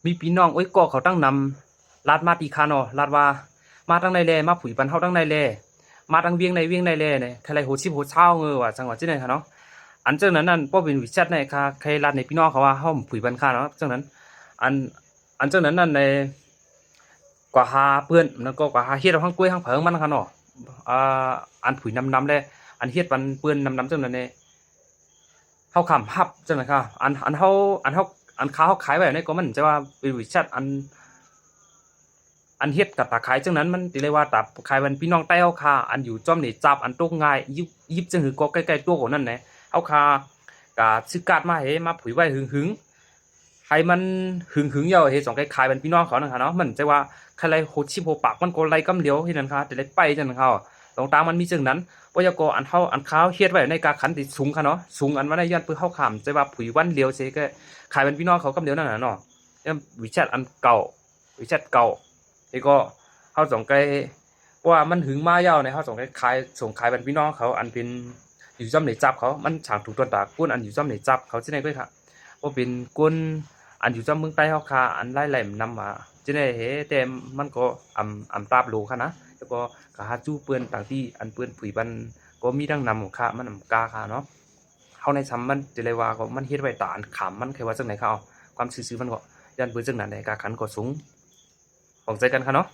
ມີພີ່ນ້ອງເອີຍກໍເຂົາຕັ້ງນຳ ລາດມາຕິຄາເນາະ ລາດວ່າ ມາທາງໃດແລ ມາຜຸຍປັນເຮົາທາງໃດແລ ມາທາງວຽງໃດວຽງໃດແລ ໃຄໄລຫົກສິບຫົກຊາວເງີວ່າ ຈັ່ງວ່າຈັ່ງໃດຄະເນາະ. ອັນຈັ່ງນັ້ນນັ້ນ ບໍ່ເປັນວິແຊັດໃນຄະ ໃຄລາດໃນພີ່ນ້ອງເຂົາວ່າ ເຮົາຜຸຍປັນຄະເນາະ ຈັ່ງນັ້ນ ອັນ ອັນຈັ່ງນັ້ນນັ້ນໃນ ກວ່າຫາເປື້ອນ ແລ້ວກໍກວ່າຫາເຮັດເອົາທາງກ້ວຍທາງເຜິງມັນຄະເນາະ ອ່າ ອັນຜຸຍນຳໆແລ ອັນເຮັດປັນເປື້ອນນຳໆ ຈັ່ງນັ້ນແລ ເຮົາຄະຮັບຈັ່ງນັ້ນຄະ ອັນ ອັນເຮົາ ອັນເຮົາ ອັນຄາເຮົາຂາຍໄວ້ໃນກໍມັນຈະວ່າເປັນບໍລິສັດ ອັນ ອັນເຮັດກະຕາຂາຍຈັ່ງນັ້ນ ມັນຕິເລີຍວ່າຕາຂາຍບັນພີ່ນ້ອງໃຕ້ເຮົາຄະ ອັນຢູ່ຈອມເນຈັບ ອັນຕົກງ່າຍ ຫຍິບ ຫຍິບຈັ່ງຄືກໍໃກ້ໆຕົວກວ່ານັ້ນແຫຼະ ເຮົາຄະກະຊື້ກາດມາໃຫ້ ມາຜຸຍໄວ້ຫຶງໆ ໃຫ້ມັນຫຶງໆ ເຍົາເຮັດສອງໄກ່ຂາຍບັນພີ່ນ້ອງເຂົານັ້ນຄະເນາະ ມັນຈະວ່າໃຄໄລຫົກສິບຫົກປາກ ມັນກໍໄລ່ກຳດຽວເຮັດນັ້ນຄະ ແຕ່ໄລ່ໄປຈັ່ງນັ້ນເຂົາ ຕົງຕາງມັນມີຈັ່ງນັ້ນ ບໍ່ຢາກກໍອັນເຮົາ ອັນຄາເຮົາເຮັດໄວ້ໃນກາຂັນທີ່ສູງຄະເນາະ ສູງອັນວ່າໃນຍ້ອນເພິ່ນເຮົາຄະຈະວ່າຜຸຍວັນດຽວເສຍ ກໍຂາຍບັນພີ່ນ້ອງເຂົາກຳດຽວນັ້ນນະເນາະ ວິແຊັດອັນເກົ່າ ວິແຊັດເກົ່າ ແລ້ວກໍເຮົາສອງໄກ່ ເພາະວ່າມັນຫຶງມາຍາວໃນ ເຮົາສອງໄກ່ຂາຍ ສົ່ງຂາຍບັນພີ່ນ້ອງເຂົາ ອັນເປັນຢູ່ຈອມເນຈັບເຂົາ ມັນຊ່າງຖືກຕົນຕາ ຄົນອັນຢູ່ຈອມເນຈັບເຂົາຊິໄດ້ເລີຍຄະ ບໍ່ເປັນຄົນອັນຢູ່ຈອມເມືອງໃຕ້ເຮົາຄະ ອັນລາຍໄລ່ນຳມາ ຊິໄດ້ເຮັດ ແຕ່ມັນກໍອຳ ອຳຕາບໂລຄະນະ ແລ້ວກໍກະຫາຈູເປີ້ນຕ່າງທີ່ ອັນເປີ້ນຜຸຍບັນກໍມີດັ່ງນຳຄະ ມັນອຳກາຄະເນາະ ເຮົາໃນຊຳມັນຈະໄດ້ວ່າກໍມັນເຮັດໄວ້ຕາອັນຂາມມັນ ໃຄວ່າຈັ່ງໃດຄະ ເອົາ ຄວາມຊື່ໆມັນກໍຢ້ານເບິ່ງຈັ່ງນັ້ນແຫຼະ ກາຂັນກໍສູງ ຂອງໃຈກັນຄະເນາະ.